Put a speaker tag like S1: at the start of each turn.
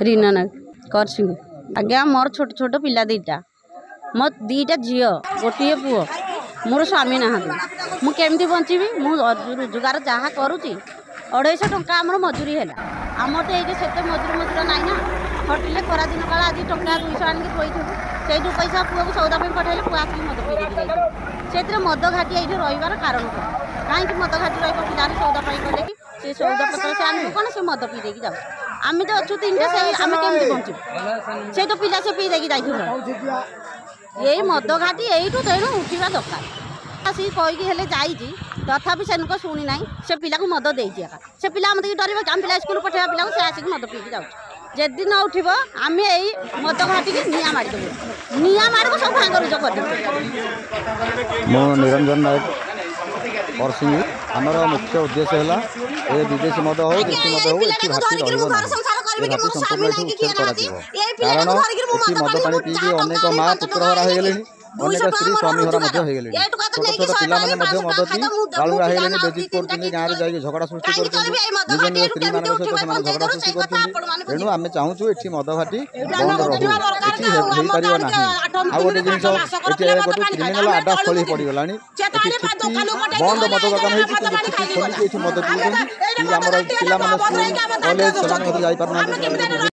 S1: ରୀନା ନାଗ କରସିଂ। ଆଜ୍ଞା, ମୋର ଛୋଟ ଛୋଟ ପିଲା 2ଟା, ମୋ 2ଟା ଝିଅ, ଗୋଟିଏ ପୁଅ। ମୋର ସ୍ୱାମୀ ନାହାନ୍ତି, ମୁଁ କେମିତି ବଞ୍ଚିବି? ମୁଁ ରୋଜଗାର ଯାହା କରୁଛି, 250 ଟଙ୍କା ଆମର ମଜୁରୀ ହେଲା। ଆମର ତ ଏଇଠି ସେତେ ମଜୁରୀ ମଜୁରା ନାହିଁ ନା। ଖଟିଲେ ଖରାଦିନ କାଳ ଆଜି ଟଙ୍କା 200 ଆଣିକି ଥୋଇଥିବୁ, ସେଇ ଯେଉଁ ପଇସା ପୁଅକୁ ସଉଦା ପାଇଁ ପଠାଇଲେ ପୁଅ ଆସିକି ମଦ ପିଇ ଦେଇକି ଯାଇଥିବ। ସେଥିରେ ମଦ ଘାଟି ଏଇଠି ରହିବାର କାରଣ କ'ଣ? କାହିଁକି ମଦ ଘାଟି ରହିବ? ପିଲାମାନେ ସଉଦା ପାଇଁ ଗଲେ କି ସେ ସଉଦା ପତ୍ର ସେ ଆଣିବ କ'ଣ, ସେ ମଦ ପିଇ ଦେଇକି ଯାଉଛି। ଆମେ ତ ଅଛୁ ତିନିଟା, ସେଇ ଆମେ କେମିତି ବଞ୍ଚିବୁ? ସେ ତ ପିଲା ସେ ପିଇ ଦେଇକି ଯାଇଥିବ। ଏଇ ମଦ ଘାଟି ଏଇଠୁ ତେଣୁ ଉଠିବା ଦରକାର। ଆସିକି କହିକି ହେଲେ ଯାଇଛି, ତଥାପି ସେ ଲୋକ ଶୁଣି ନାହିଁ। ସେ ପିଲାକୁ ମଦ ଦେଇଛି ଏକା। ସେ ପିଲା ଆମ ଡରିବ କି? ଆମ ପିଲା ସ୍କୁଲ ପଠେଇବା ପିଲାକୁ, ସେ ଆସିକି ମଦ ପିଇକି ଯାଉଛି। ଯଦି ନ ଉଠିବ, ଆମେ ଏଇ ମଦ ଘାଟିକି ନିଆଁ ମାରିଦେବୁ। ନିଆଁ ମାରିବୁ, ସବୁ ଭାଙ୍ଗରୁଜ କରିଦେବୁ।
S2: ମୁଁ ନିରଞ୍ଜନ ନାୟକ, କରସିଙ୍ଗି। ଆମର ମୁଖ୍ୟ ଉଦ୍ଦେଶ୍ୟ ହେଲା, ଏ ବିଦେଶୀ ମଦ ହଉ, ଦେଶୀ ମଦ ହଉ, ଏଠି ଭାଟି ରହିବ ନାହିଁ। ଏ ଭାଟି ସମ୍ପୂର୍ଣ୍ଣ ଏଠୁ ଉଚ୍ଛେଦ କରାଯିବ। କାରଣ ଏଠି ମଦ ପାଣି ପିଇକି ଅନେକ ମା ପୁତ୍ରହରା ହେଇଗଲେଣି, ଅନେକ ସ୍ତ୍ରୀ ସ୍ୱାମୀହରା ମଧ୍ୟ ହେଇଗଲେଣି। ଛୋଟ ଛୋଟ ପିଲାମାନେ ମଧ୍ୟ ମଦ ପିଇ ବାଳୁଙ୍ଗା ହେଇଗଲେଣି, ବେଜିତ କରୁଛନ୍ତି, ଗାଁରେ ଯାଇକି ଝଗଡ଼ା ସୃଷ୍ଟି କରୁଛନ୍ତି, ନିଜ ନିଜ ସ୍ତ୍ରୀମାନଙ୍କ ସହିତ ସେମାନେ ଝଗଡ଼ା ସୃଷ୍ଟି କରୁଛନ୍ତି। ତେଣୁ ଆମେ ଚାହୁଁଛୁ ଏଠି ମଦ ଭାଟି ବନ୍ଦ ରହୁ, ଏଠି ହେଇପାରିବ ନାହିଁ। ଆଉ ଗୋଟେ ଜିନିଷ, ଏଠି ଗୋଟେ କ୍ରିମିନାଲ ଆଡ୍ଡାସ୍ଥଳୀ ପଡ଼ିଗଲାଣି। ଏଠି ଠିକି ବନ୍ଦ ମଦ ଦୋକାନ ହେଇଛି, କିନ୍ତୁ ଠିକି ଖୋଲିକି ଏଠି ମଦ ପିଉଛନ୍ତି। ଆମର ପିଲାମାନେ ସ୍କୁଲ, କଲେଜ ସେମାନେ ମଧ୍ୟ ଯାଇପାରୁନାହାନ୍ତି।